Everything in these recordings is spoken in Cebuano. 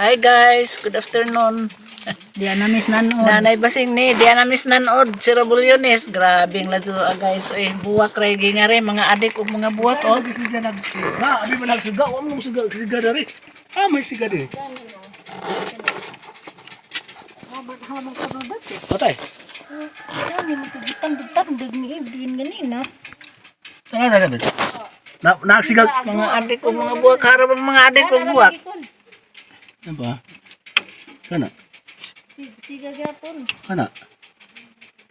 Hi guys, good afternoon. Di na miss nanood. Nanay basing ni, di na miss nanood si Rabulyones. Grabe ang ladyo ah, guys. Eh, buwak ray gingare mga adik ug mga buwak oh. Abi siya nagsiga, abi man nagsiga, wa mo siga siga dari. Ah, may siga diri. Patay. Tara na na. Na nagsiga. Mga adik ug mga buwak, harap ang mga adik ug buwak. Ano ba? Kana. Siga gyapon. Kana.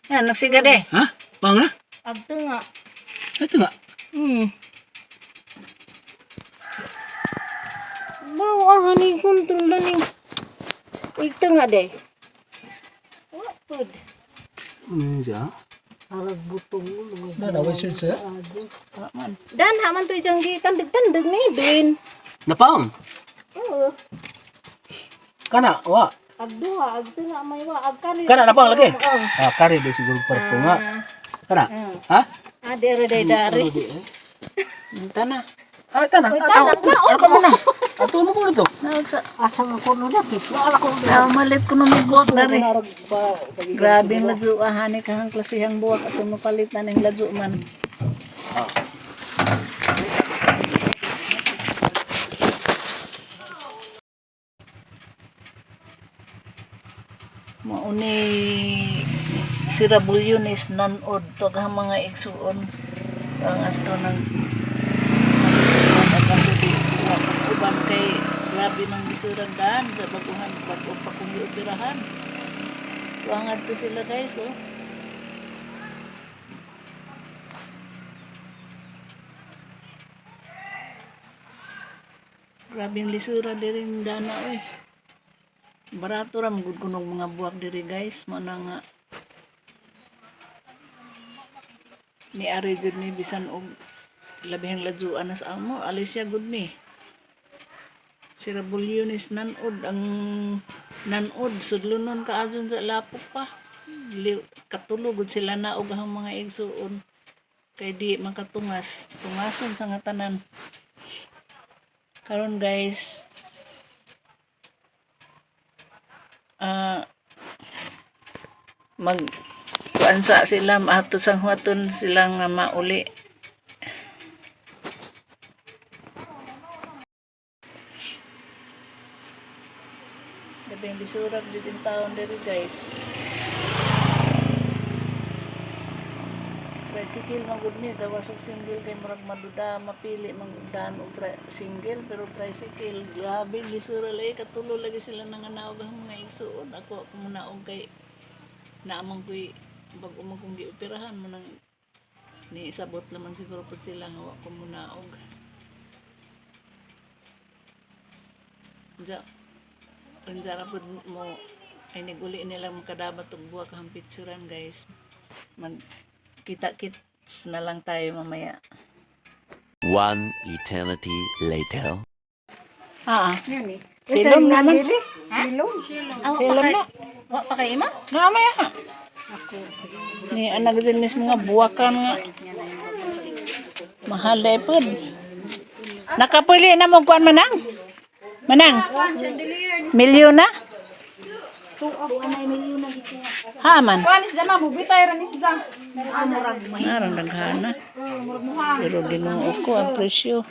Yan, nagsiga de. Ha? Pang na? Agto nga. Ito nga. Bawa ang hani kontrol na ni. Ito nga de. Wa pud. Siya. Arag butong Na na way siya. Dan haman to ijang gi tandig-tandig ni bin. Napang. Oo. Kana, wa. Agduha, agto nga may wa ag kari. Kana napang lagi. Oo. Ah, kari di siguro parto nga. Kana. Ha? Ah, dere day dari. Unta na. Ah, kana. Ato mo na. Ato mo ko to. Asa mo kuno na wala ko. Ah, malit ko na may buwak dari. Grabe ang ladyo ah, hani kahang klasehang buwak ato mapalit na ning ladyo man. Mauni si Rabulyones nanod to ang mga igsuon ang ato nang uban kay grabe mang lisuran daan sa baguhan bag-o pa kung gioperahan. Tuangan to sila guys oh. Grabe ang lisura diri ng dana oy. Barato ra man gud kunog mga buwak diri guys, mo na nga ni ari jud ni bisan og labihang ladyoan na sa amo, alis siya gud ni. Si Rabulyonis nanod ang nanod sudlonon kaadyon sa lapok pa. Katulog gud sila na og ang mga igsuon kay di makatungas, tungason sa nga tanan. Karon guys, ah mag kuan sa sila maato sang huaton sila nga mauli. Gabi ang lisurag jud in taon diri guys. Tricycle man gud ni gawas og single kay murag maduda mapili man gud daan og single, pero tricycle grabe lisura lagi, katulo lagi sila nanganaog ang mga igsuon. Ako ako munaog kay naamang ko'y bag-o man kong gioperahan mo nang ni isabot naman siguro pud sila nga wa ko munaog. Unsa unsa ra pud mo ay niguli nila makadabat og buwak ang picturean guys. Mag kita kits na lang tayo mamaya. One eternity later. Ah, Yan eh. silom naman. Silom. Silom na. Wa pa kay ima? Namaya. Ni anak din mismo nga buwakan nga. Mahal dahil pod. Nakapuli na mo kuan manang? Manang? Milyon na? Ha man. Kuan is ma'am, bitay ra ni siya. Narang daghana. Pero Ginoo ko ang presyo.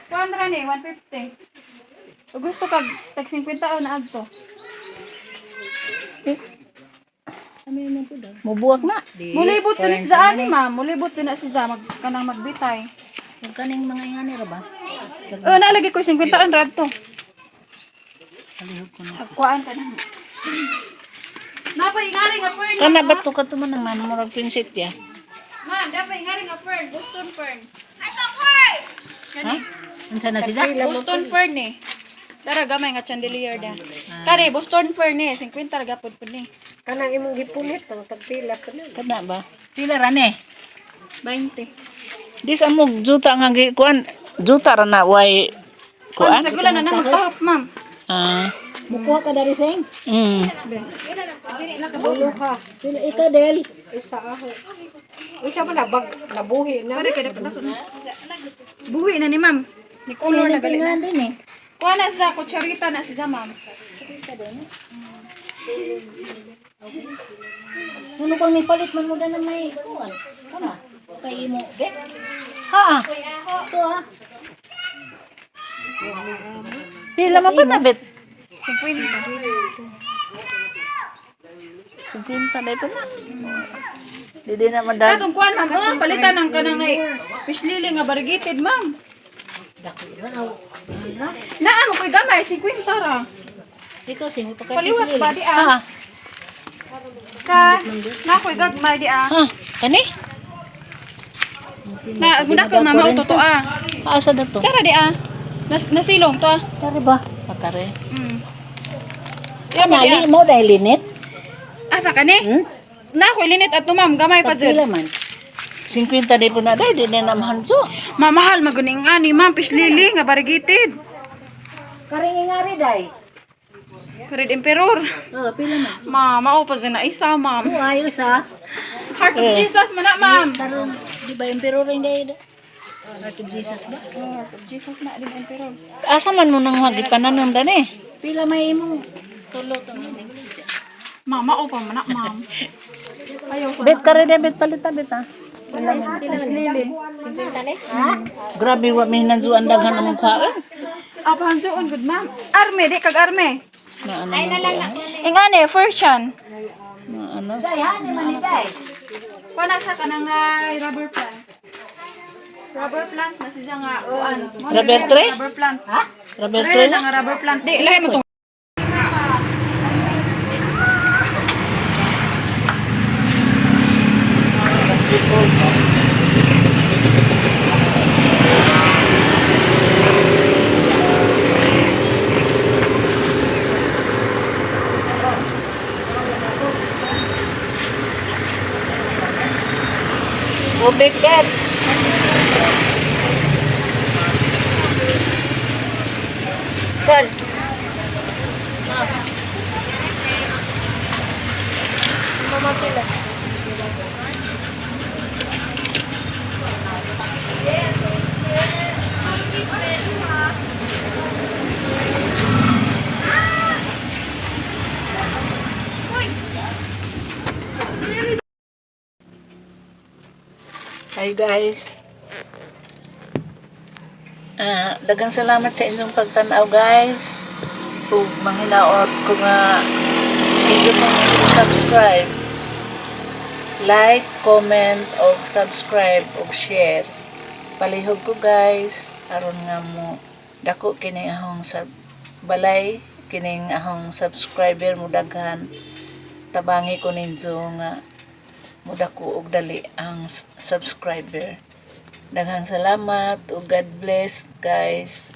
Kuan ra ni 150. Ug gusto kag tag 50 o na adto. Mubuwak na. Mulibot to ni siya ani ma'am, mulibot to na siya mag kanang magbitay. Kaning mga ingani ra ba? Oh, nalagi ko 50 ra adto. Kuan ka na. Napay ingani nga fern. Kana ba to ka to manang man murag pinsit ya? Ma'am, dapat ingani nga fern, Boston fern. Ha? Unsa na siya? Boston fern ni. Dara gamay nga chandelier da. Kare Boston fern ni 50 ra gapod pud ni. Kanang imong gipunit ang tagpila ka na. Kana ba? Pila ra ni? 20. Dis amog juta nga gi kuan. Juta ra na way Kuan kuan. sa gula na na magtahop ma'am. Ah. Mukuha ka dari sing? Ulo ka. Pila ikaw del? Isa ako. Unsa man na bag nabuhi na. Buhi na ni ma'am. Ni color na gali na. Nga din eh. Kuha na sa kutsarita na siya, ma'am. Ano pang may palit man mo na may kuan. Kana. Kay imo, be. Ha. Ito ah. Pila man pa na bet? 50. 50 dai pa na. Di na madag. Katong kuan, ma'am. Oh, palitan ang kanang nay. Fish lily nga variegated, ma'am. Naa mo ko'y gamay, 50 ra. Ikaw sing mo Paliwat ba di ah? Ha. Ka, na ko'y gagmay di ah. Ha. Kani? Na, guna ko mama totoo ah. Asa na to? Tara di ah. Nasilong to ah. Kare ba? Pakare. Ya, ba di ah. Nali mo dahil linit. Asa ka ni? Hmm? Na ko'y linit at ma'am, gamay pa Pila jud. man. 50 dai po na dai di na mahanso. Mamahal maguning ani ma'am, fish lily nga variegated. Karingingari day. Karid Emperor. Oh, pila man. Mama, o pa na isa, ma'am. Oh, ayos ah. Heart of Jesus man na, ma'am. Karon, di ba emperor rin day? Heart of Jesus ba? Heart of Jesus na din Emperor. Asa man mo nang hagi pananom dani? Pila may imong tulo to. Mama, o pa man na, ma'am. Ayaw ko. Bet kare de bet palita bet ah. Fish lily. Grabe wa may nanzuan daghan among kuhaan. Apa hansuon good ma'am. Arme di kag arme. Na ano na Ingani first yan. Na ano. Day, hani man ni day. Kuha sa kanang ay, rubber plant. Rubber plant na siya nga kuan. Rubber tree? Rubber plant. Ha? Rubber Rubber tree na na. nga rubber plant. Di lahi mo tong Ubik bet. Kol. Hi guys. Ah, daghang salamat sa inyong pagtanaw guys. Ug manghinaot ko nga inyo pong subscribe. Like, comment, og subscribe og share. Palihog ko guys aron nga mo dako kini ahong sub balay kining ahong subscriber mo daghan. Tabangi ko ninyo nga mudako og dali ang subscriber. Daghang salamat ug God bless guys.